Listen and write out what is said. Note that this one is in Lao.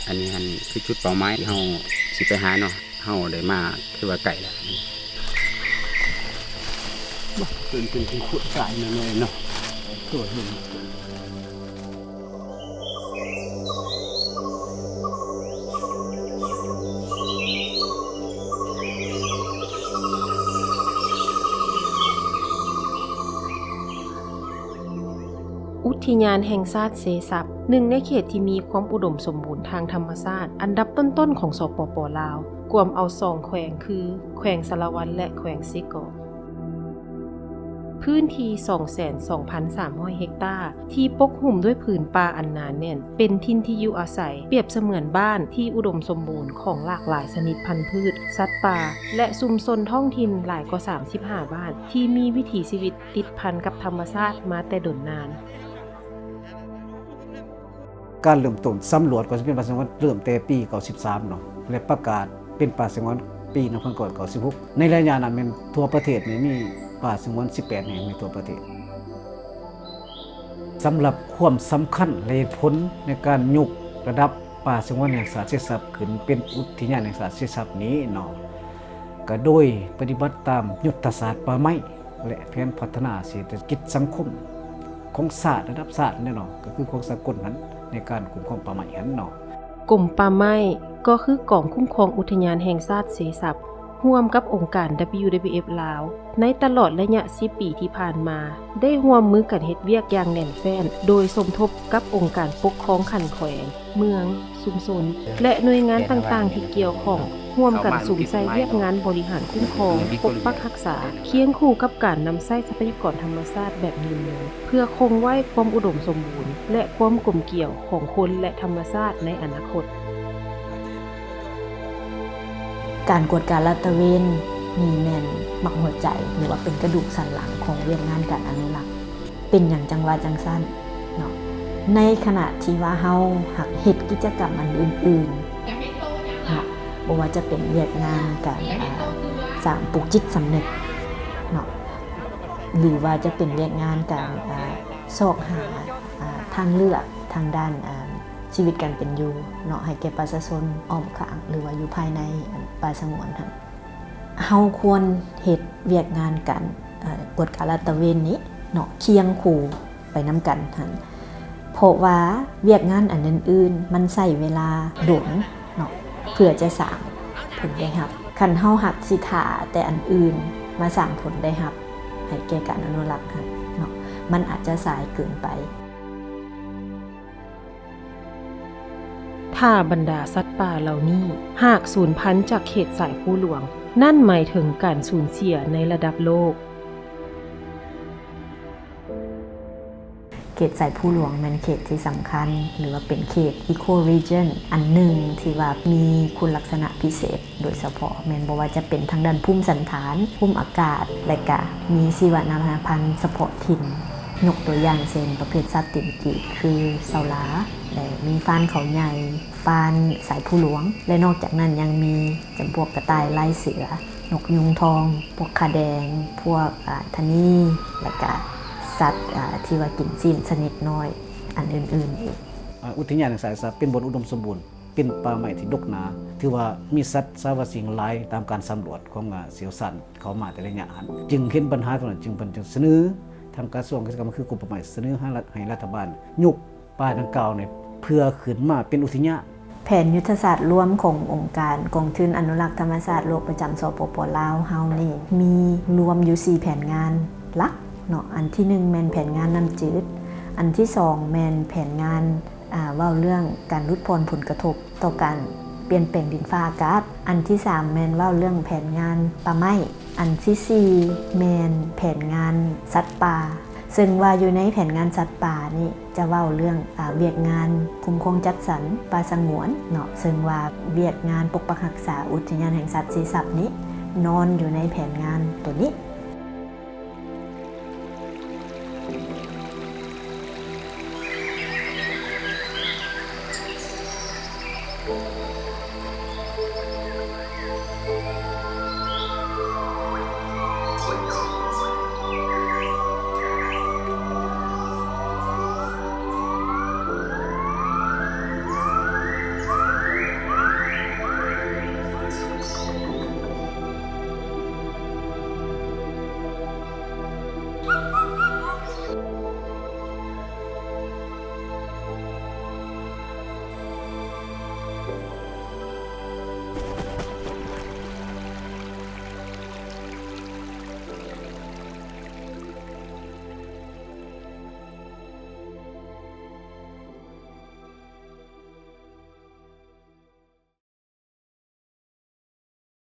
ອັນນີ້ຫັ້ນຄືຈຸດເປົ້າໝາຍທີ່ເຮົາຊິໄປຫາເນາະ, ເຮົາໄດ້ມາຖືວ່າໃກ້ແລ້ວ. ເປັນ ເປັນທີ່ຂຸດກາຍແມ່ນເນາະ, ໂຕເຫັນ. ອຸທິຍານແຫ່ງຊາດເຊຊັບ, ໜຶ່ງໃນເຂດທີ່ມີຄວາມອຸດົມສົມບູນທາງທຳມະຊາດ ອັນດັບຕົ້ນໆຂອງ ສປປ ລາວ, ກວມເອົາສອງແຂວງຄື ແຂວງສາລະວັນ ແລະ ແຂວງເຊກອງ. ພື້ນທີ່ສອງແສນສອງພັນສາມຮ້ອຍເຮັກຕາ ທີ່ປົກຫຸ້ມດ້ວຍຜືນປ່າອັນໜາແໜ້ນ, ເປັນຖິ່ນທີ່ຢູ່ອາໄສ, ປຽບສະເໝືອນບ້ານທີ່ອຸດົມສົມບູນຂອງຫຼາກຫຼາຍຊະນິດພັນພືດ, ສັດປ່າ ແລະ ຊຸມຊົນທ້ອງຖິ່ນຫຼາຍກວ່າສາມສິບຫ້າບ້ານ ທີ່ມີວິຖີຊີວິດຕິດພັນກັບທຳມະຊາດມາແຕ່ດົນນານ. ການເລີ່ມຕົ້ນສຳຫຼວດກໍຈະເປັນປ່າສະຫງວນເລີ່ມແຕ່ປີເກົ້າສິບສາມເນາະ ແລະ ປະກາດເປັນປ່າສະຫງວນປີໜຶ່ງພັນເກົ້າຮ້ອຍເກົ້າສິບຫົກ. ໃນໄລຍະນັ້ນແມ່ນທົ່ວປະເທດນີ້ມີປ່າສະຫງວນສິບແປດແຫ່ງໃນທົ່ວປະເທດ. ສຳລັບຄວາມສຳຄັນ ແລະ ເຫດຜົນໃນການຍົກລະດັບປ່າສະຫງວນແຫ່ງຊາດເຊຊັບຂຶ້ນເປັນອຸທິຍານແຫ່ງຊາດເຊຊັບນີ້ເນາະ ກະໂດຍປະຕິບັດຕາມຍຸດທະສາດປ່າໄມ້ ແລະ ແຜນພັດທະນາເສດຖະກິດສັງຄົມຂອງຊາດ ລະດັບຊາດນັ້ນເນາະ, ກໍຄືຂອງສາກົນຫັ້ນ ໃນການຄຸ້ມຄອງປ່າໄມ້ຫັ້ນເນາະ. ກົມປ່າໄມ້ ກໍຄືກອງຄຸ້ມຄອງອຸທິຍານແຫ່ງຊາດເຊຊັບ ຮ່ວມກັບອົງການ WWF ລາວ ໃນຕະຫຼອດໄລຍະສິບປີທີ່ຜ່ານມາ ໄດ້ຮ່ວມມືກັນເຮັດວຽກຢ່າງແໜ້ນແຟ້ນ ໂດຍສົມທົບກັບອົງການປົກຄອງຂັ້ນແຂວງ, ເມືອງ, ຊຸມຊົນ ແລະ ໜ່ວຍງານຕ່າງໆທີ່ກ່ຽວຂ້ອງ ຮ່ວມກັນສຸມໃສ່ວຽກງານບໍລິຫານຄຸ້ມຄອງ, ປົກປັກຮັກສາ, ຄຽງຄູ່ກັບການນຳໃຊ້ຊັບພະຍາກອນທຳມະຊາດແບບຍືນຍົງ ເພື່ອຄົງໄວ້ຄວາມອຸດົມສົມບູນ ແລະ ຄວາມກົມກຽວຂອງຄົນ ແລະ ທຳມະຊາດໃນອະນາຄົດ. ການກວດກາລາດຕະເວນນີ້ແມ່ນໝາກຫົວໃຈ ຫຼືວ່າເປັນກະດູກສັນຫຼັງຂອງວຽກງານການອະນຸລັກ. ເປັນຫຍັງຈັ່ງວ່າຈັ່ງຊັ້ນເນາະ? ໃນຂະນະທີ່ວ່າເຮົາຫາກເຮັດກິດຈະກຳອັນອື່ນໆເນາະ, ບໍ່ວ່າຈະເປັນວຽກງານການ ອ່າ ສ້າງປູກຈິດສຳນຶກເນາະ, ຫຼືວ່າຈະເປັນວຽກງານການ ອ່າ ຊອກຫາ ອ່າ ທາງເລືອກທາງດ້ານ ອ່າ ຊີວິດການເປັນຢູ່ເນາະ ໃຫ້ແກ່ປະຊາຊົນອ້ອມຂ້າງ ຫຼືວ່າຢູ່ພາຍໃນ ອັນ ປ່າສະຫງວນຫັ້ນ. ເຮົາຄວນເຮັດວຽກງານການ ເອີ ກວດກາລາດຕະເວນນີ້ເນາະ ຄຽງຄູ່ໄປນຳກັນຫັ້ນ ເພາະວ່າວຽກງານອັນອື່ນໆ ມັນໃຊ້ເວລາດົນເນາະ ເພື່ອຈະສ້າງຜົນໄດ້ຮັບ. ຄັນເຮົາຫາກຊິຖ້າແຕ່ອັນອື່ນມາສ້າງຜົນໄດ້ຮັບໃຫ້ແກ່ການອະນຸລັກຫັ້ນເນາະ ມັນອາດຈະສາຍເກີນໄປ. ຖ້າບັນດາສັດປ່າເຫຼົ່ານີ້ຫາກສູນພັນຈາກເຂດສາຍພູຫຼວງ, ນັ້ນໝາຍເຖິງການສູນເສຍໃນລະດັບໂລກ. ເຂດສາຍພູຫຼວງແມ່ນເຂດທີ່ສຳຄັນ ຫຼືວ່າເປັນເຂດ eco region ອັນໜຶ່ງທີ່ວ່າມີຄຸນລັກສະນະພິເສດ ໂດຍສະເພາະແມ່ນບໍ່ວ່າຈະເປັນທາງດ້ານພູມສັນຖານ, ພູມອາກາດ ແລະ ກະມີຊີວະນານາພັນສະເພາະຖິ່ນ. ຍົກຕົວຢ່າງເຊັ່ນ ປະເພດສັດຕີນກີບ ຄືເສົາຫຼາ ແລະ ມີຟານເຂົາໃຫຍ່, ຟານສາຍພູຫຼວງ ແລະ ນອກຈາກນັ້ນຍັງມີຈຳພວກກະຕ່າຍລາຍເສືອ, ນົກຍຸງທອງ, ພວກຂາແດງ, ພວກ ອາ ທະນີ ແລະ ກະສັດ ອາ ທີ່ວ່າກິນຊີ້ນຊະນິດນ້ອຍ ອັນອື່ນໆອີກ. ອາ ອຸທິຍານແຫ່ງຊາດເຊຊັບເປັນບ່ອນອຸດົມສົມບູນ ເປັນປ່າໄມ້ທີ່ດົກໜາ, ຖືວ່າມີສັດສາວາສິ່ງຫຼາຍຕາມການສຳຫຼວດຂອງ ອາ ຊ່ຽວຊານເຂົ້າມາແຕ່ໄລຍະຫັ້ນ, ຈຶ່ງເຫັນບັນຫາຕົງນັ້ນ, ຈຶ່ງ ເພິ່ນຈຶ່ງສະເໜີທາງກະຊວງກະສິກຳ ຄືກົມປ່າໄມ້ ສະເໜີຫາລັດ ໃຫ້ລັດຖະບານຍົກປ່າດັ່ງກ່າວນີ້ ເພື່ອຂຶ້ນມາເປັນອຸທິຍານ. ແຜນຍຸດທະສາດລວມຂອງອົງການກອງທຶນອະນຸລັກທຳມະຊາດໂລກປະຈຳ ສປປ ລາວ ເຮົານີ້ ມີລວມຢູ່ສີ່ແຜນງານຫຼັກເນາະ. ອັນທີໜຶ່ງແມ່ນແຜນງານນ້ຳຈືດ, ອັນທີສອງແມ່ນແຜນງານ ອ່າ ເວົ້າເລື່ອງການຫຼຸດຜ່ອນຜົນກະທົບຕໍ່ການປ່ຽນແປງດິນຟ້າອາກາດ, ອັນທີສາມແມ່ນເວົ້າເລື່ອງແຜນງານປ່າໄມ້, ອັນທີສີ່ແມ່ນແຜນງານສັດປ່າ, ເຊິ່ງວ່າຢູ່ໃນແຜນງານສັດປ່ານີ້ຈະເວົ້າເລື່ອງ ອາ ວຽກງານຄຸ້ມຄອງຈັດສັນປ່າສະຫງວນເນາະ, ເຊິ່ງວ່າວຽກງານປົກປັກຮັກສາອຸທິຍານແຫ່ງຊາດເຊຊັບນີ້ນອນຢູ່ໃນແຜນງານໂຕນີ້.